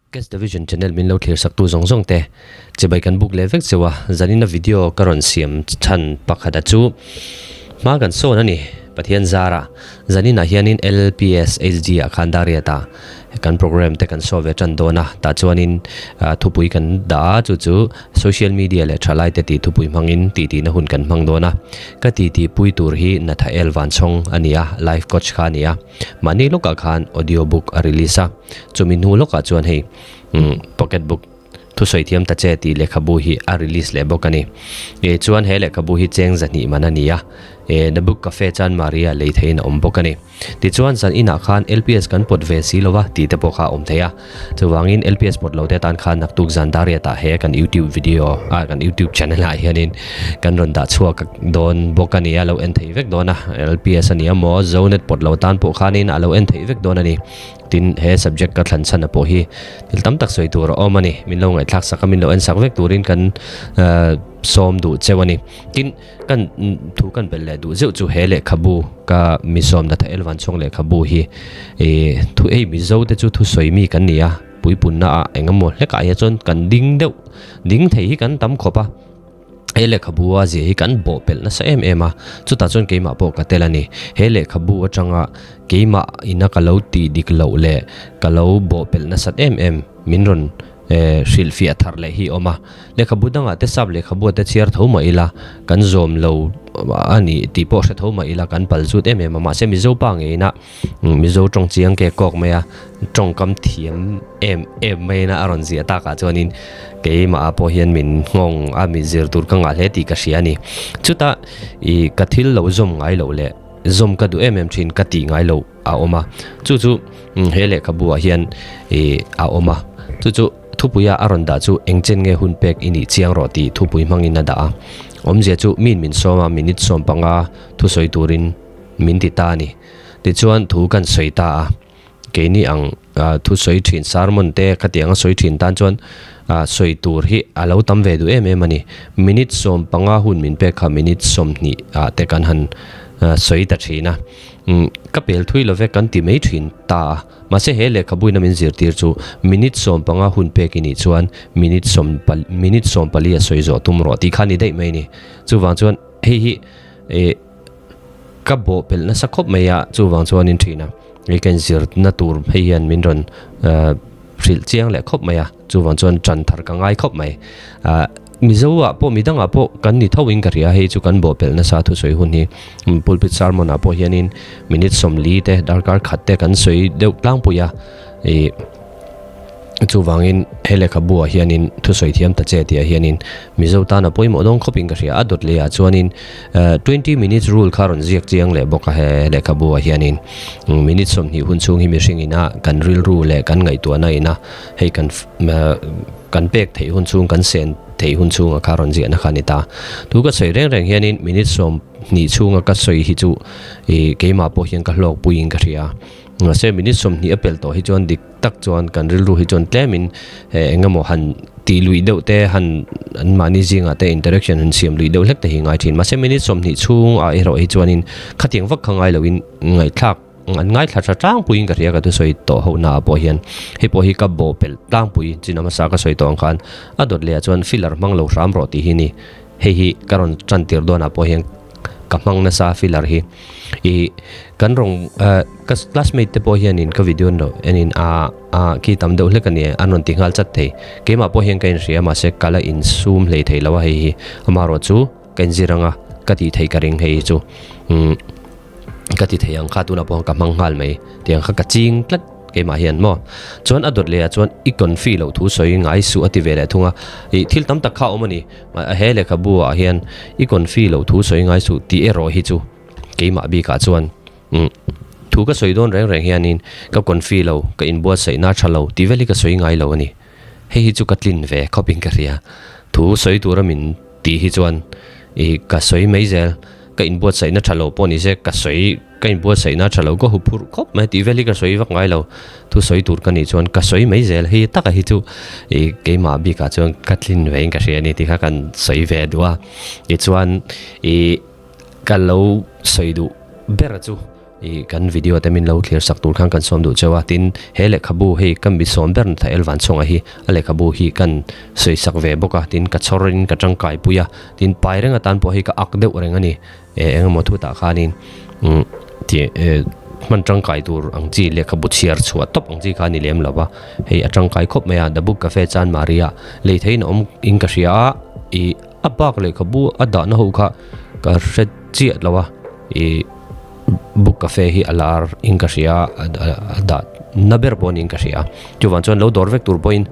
Guest Division channel min lo thlir saktu zawng zawng te chibai kan buk leh vek cheu a, zanina video ka rawn siam chhan pakhat a chu hma kan sawn a ni, Pathian zara zaninah hianin LPS HD ah khan Dariat ah kan program te kan saw ve tan dawn a, tah chuanin thupui kan dah a chu chu social media leh thalai te tih thupui hmangin tih tihna hun kan hmang dawn a, ka ti tih pui tur hi Nathael Vanchhawng a ni a, life coach kha a ni a. Mahni lawkah khan audio book a release a, chumi hnu lawkah chuan hei pocket book thusawi thiam ta che tih lehkhabu hi a release leh bawk a ni. E chuan he lehkhabu hi cheng zahnih man a ni a, e The Book Cafe chuan Maria lei theihin a awm bawk a ni. Tichuan zan inah khan LPS kan pawt ve si lo va tih te pawh kha a awm thei a, chuvangin LPS pawt lo te atan khan naktuk zan dariatah he kan YouTube video ah kan YouTube channel ah hianin Kan rawn dah chhuak dawn bawk a ni a, lo en theih vek dawn a, LPS a ni a maw, Zonet pawt lo tan pawh khanin a lo en theih vek dawn a ni. Tin, he subject ka thlan chhan a pawh hi thil tam tak sawi tur a awm a ni, min lo ngaihthlak sak a, min lo en sak vek turin kan sawm duh cheu a ni. Tin, kan thu kan belh leh duh zeuh chu he lehkhabu ka mi sawm Nathael Vanchhawng lehkhabu hi thu ei Mizo te chu thusawi mi kan ni a, puipunna ah engemaw hlekah hian chuan kan ding deuh, ding thei hi kan tam khawp a. He lehkhabu a zia hi kan bawh pelh nasa em em a, chutah chuan keimah pawh ka tel a ni. He lehkhabu atanga keimah ina ka lo tih dik loh leh ka lo bawh pelh nasat em em min rawn hrilhfiah thar leh hi a awm a. Lehkhabu dangah te sap lehkhabu te chhiar tho mah ila kan zawm lo a ni tih pawh hre tho mah ila kan pal zut em em a, mahse Mizo pa ngeina Mizo tawng chiang ke kawk mai a, tawngkam thiam em em maiin a rawn ziah takah chuanin keimah pawh hian min nghawng a mi zir tur ka ngah hle tih ka hria a ni. Chutah ih ka thil lo zawm ngai loh leh zawm ka duh em em thin ka tih ngai loh a awm a, chu chu he lehkhabu ah hian ih a awm a, chu chu thupuia a rawn dah chu engchen nge hun pek i nih chiang rawh tih thupui hmangin a dah a. Awmzia chu min min sawm a minute 15 thusawi turin min ti ta a ni. Tichuan thu kan sawi ta a, keini ang thu sawi thin sermon te khatiang a sawi thin tan chuan sawi tur hi a lo tam ve duh em em a ni. Minute 15 hun min pek kha minute 20 ah te kan han sawi ta thin a. Ka pel thui lo ve kan ti mai thin ta a. Mahse he lehkhabuina min zirtir chu minute 15 hun pek i nih chuan minute sawm minute 14 a sawi zawh tum rawh tih kha a ni daih mai a ni. Chuvang chuan hei hi ih. Ka bawh pelh nasa khawp mai a, chuvang chuanin ṭhina hei ka inzirna tur hei hian min rawn hrilh chiang leh khawp mai a, chuvang chuan ṭan thar ka ngai khawp mai. Mizo ah pawh midang ah pawh kan ni tho in ka hria, hei chu kan bawh pelh nasa thusawi hun hi pulpit sermon ah pawh hianin minute 40 te darkar khat te kan sawi deuh tlangpui a ih. Chuvangin he lehkhabu ah hianin thusawi thiam ta che tih ah hianin Mizo tana pawimawh dawng khawpin ka hria a, dawt leh ah chuanin 20 minutes rule kha rawn ziak chiang leh bawk a he lehkhabu ah hianin minute 20 hun chhung hi mihring ina kan rilru leh kan ngaihtuahna ina hei kan kan pek theih hun chhung kan sen theih hun chhunga kha rawn ziahna kha a ni ta. Thu ka sawi reng reng hianin minute 20 chhunga ka sawi hi chu ih keimah pawh hian ka hlawkpuiin ka hria. Mahse minute 20 a pel tawh hi chuan dik tak chuan kan rilru hi chuan tlemin eng emaw han tih luih deuh te han an mahni zingah te interaction han siam luih deuh hlek te hi ngai thin. Mahse minute 20 chhung ah erawh hi chuanin khatiang vak kha ngai loin ngaihthlak an ngaithla tha tlangpuiin ka hria ka thusawi tawh ho naah pawh hian hei pawh hi ka bawh pelh tlangpui chin a hmasa ka sawi tawh ang khan a dawt leh ah chuan filler hmang lo hram rawh tih hi ni. Hei hi ka rawn tan tir dawnah pawh hian ka hmang nasa filler hi ih kan rawng eh ka classmate te pawh hianin ka video an lo enin a a khi tam deuh hlek a ni an rawn ti nghal chat thei keimah pawh hian ka inhria mahse ka la insum hlei thei lo a hei hi amaherawh chu ka inzir anga ka tih theih ka ring hei hi chu umm ka ti thei ang kha tunah pawh ka hmang nghal mai tiang kha ka ching tlat. Keimah hian maw? Chuan a dawt leh ah chuan i confi loh thu sawi ngai suh a ti ve leh thung a. Ih thil tam tak kha a awm a ni. He lehkhabu ah hian i confi loh thu sawi ngai suh tih erawh hi chu keimah bikah chuan umm thu ka sawi dawn reng reng hianin ka confi lo, ka inbuatsaihna tha lo tih vel hi ka sawi ngai lo a ni. Hei hi chu ka tlin ve khawpin ka hria. Thu sawi tura min tih hi chuan ih ka sawi mai zel. Ka inbuatsaihna tha lo pawh ni se ka sawi ka inbuatsaihna tha lo ka hu phurh khawp mai tih vel hi ka sawi vak ngai lo. Thu sawi tur ka nih chuan ka sawi mai zel hei taka hi chu ih keimah bikah chuan ka tlin ve in ka hria a ni tih kha kan sawi ve duh a. Tichuan ih ka lo sawi duh ber chu. I kan video te min lo thlir sak tur khan kan sawm duh cheu a, tin he lehkhabu hei ka mi sawm ber Nathael Vanchhawng-a hi a lehkhabu hi kan sawi sak ve bawk a, tin ka chhawr in ka tangkai pui a, tin pai reng atan pawh hei ka ak deuh reng a ni, e eng emaw thutah khanin umm ti e hman tangkai tur ang chi lehkhabu chhiar chhuah tawp ang chi kha a ni lem lo va, hei a tangkai khawp mai a, The Book Cafe Chanmari ah lei theiin a awm in ka hria a, ih a bak lehkhabu a dahna ho kha ka hre chiah lo a. I book cafe hi a lar in ka hria a a dah na ber pawh niin ka hria chuvang chuan lo dawr vek tur pawhin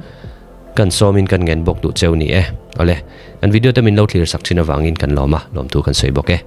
kan sawmin kan ngen bawk duh cheu ni e awle kan video te min lo thlir sak thin avangin kan lawm a lawmthu kan sawi bawk e.